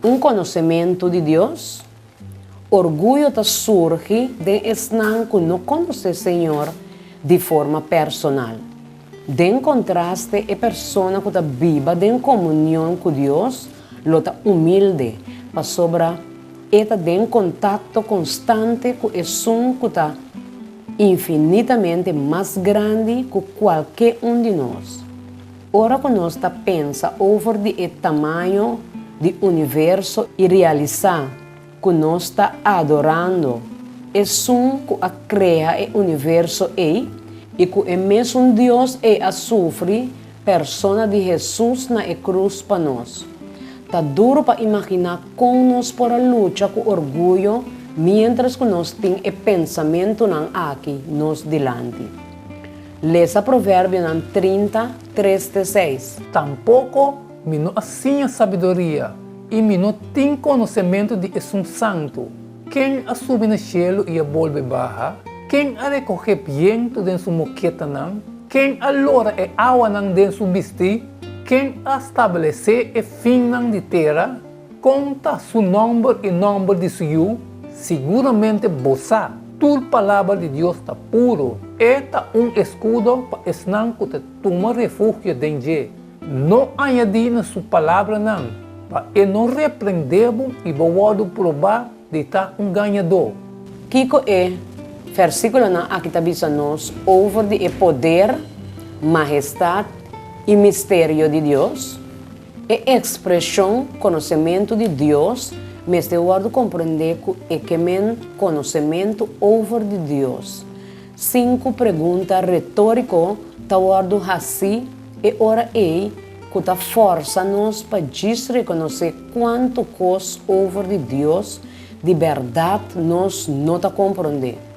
Un konosementu di Dios? Orguyo ta surgi den esnan ku no konosé Señor di forma personal. Den kontraste, e persona ku ta biba den komunion ku Dios lo ta humilde pasobra e ta den kontakto konstante ku Esun ku ta infinitamente mas grandi ku kualke un di nos. Ora ku nos ta pensa over di e tamaño di universo i realisá ku nos ta adorando Esun ku a krea e universo ei i ku e mesun Dios ei a sufri persona di Hesus na e krus pa nos, ta duru pa imaginá kon nos por a lucha ku orguyo miéntras ku nos tin e pensamentunan aki nos dilanti. Lesa Proverbionan 30, 3 te 6. Tampoko mi no a siña sabiduria, i mi no tin konosementu di Esun Santu. Ken a subi na shelu i a bolbe baha? Ken a rekohé bientu den su moketanan? Ken a lora e awanan den su bistí? Ken a stablesé e finnan di tera? Kon ta su nòmber i nòmber di su yu? Siguramente bo sa, tur palabra di Dios ta puru. E ta un eskudo pa esnan ku ta tuma refugio den dje. No añadí na su palabranan, pa e no reprendé bo i bo wòrdu probá di ta un gañadó. Kiko e versíkulonan aki ta bisa nos over di e poder, mahestat i misterio di Dios? E ekspreshon konosementu di Dios mester wòrdu komprendé ku e ke men konosementu over di Dios. Sinku pregunta retóriko ta wòrdu hasí e ora ei ku ta fòrsa nos pa djis rekonosé kuantu kos over di Dios di bèrdat nos no ta komprondé.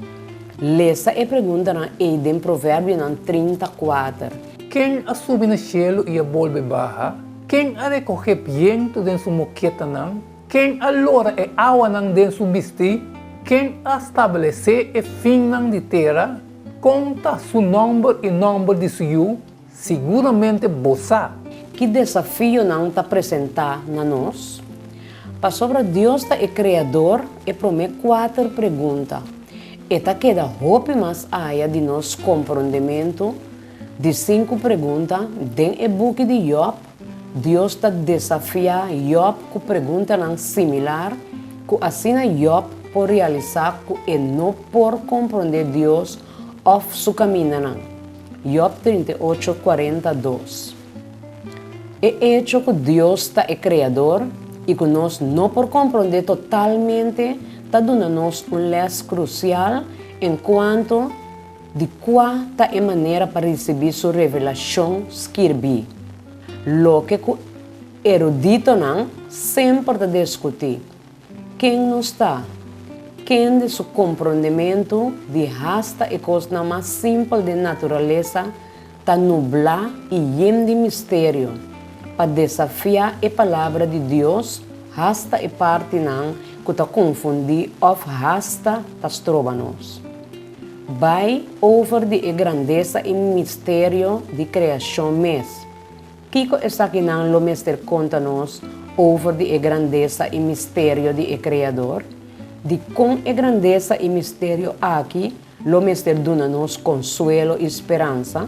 Lesa e preguntanan ei den Proverbionan 34. Ken a subi na shelu i a bolbe baha? Ken a rekohé bientu den su moketanan? Ken a lora e awanan den su bistí? Ken a stablesé e finnan di tera? Kon ta su nòmber i nòmber di su yu? Siguramente bo sa. Ki desafionan ta presentá na nos? Pasobra Dios ta e Kreador, e promé kuater pregunta e ta keda hopi mas aya di nos komprondementu. Di sinku pregunta den e buki di Yòb, Dios ta desafiá Yòb ku preguntanan similar ku asina Yòb por realisá ku e no por komprondé Dios òf su kamindanan. Yòb 38, 42. E echo ku Dios ta e Kreador i ku nos no por komprondé totalmente ta duna nos un lès krusial enkuanto di kua ta e manera pa risibí su revelashon skirbí, loke ku eruditonan semper ta diskutí, ken nos ta, kende su komprondementu di hasta e kosnan mas simpel den naturalesa ta nublá i yen di misterio, pa desafiá e Palabra di Dios hasta e partinan ku ta konfundí òf hasta ta stroba nos. Bai over di e grandesa i misterio di kreashon mes. Kiko esakinan lo mester konta nos over di e grandesa i misterio di e Kreador? Dikon e grandesa i misterio aki lo mester duna nos konsuelo i speransa?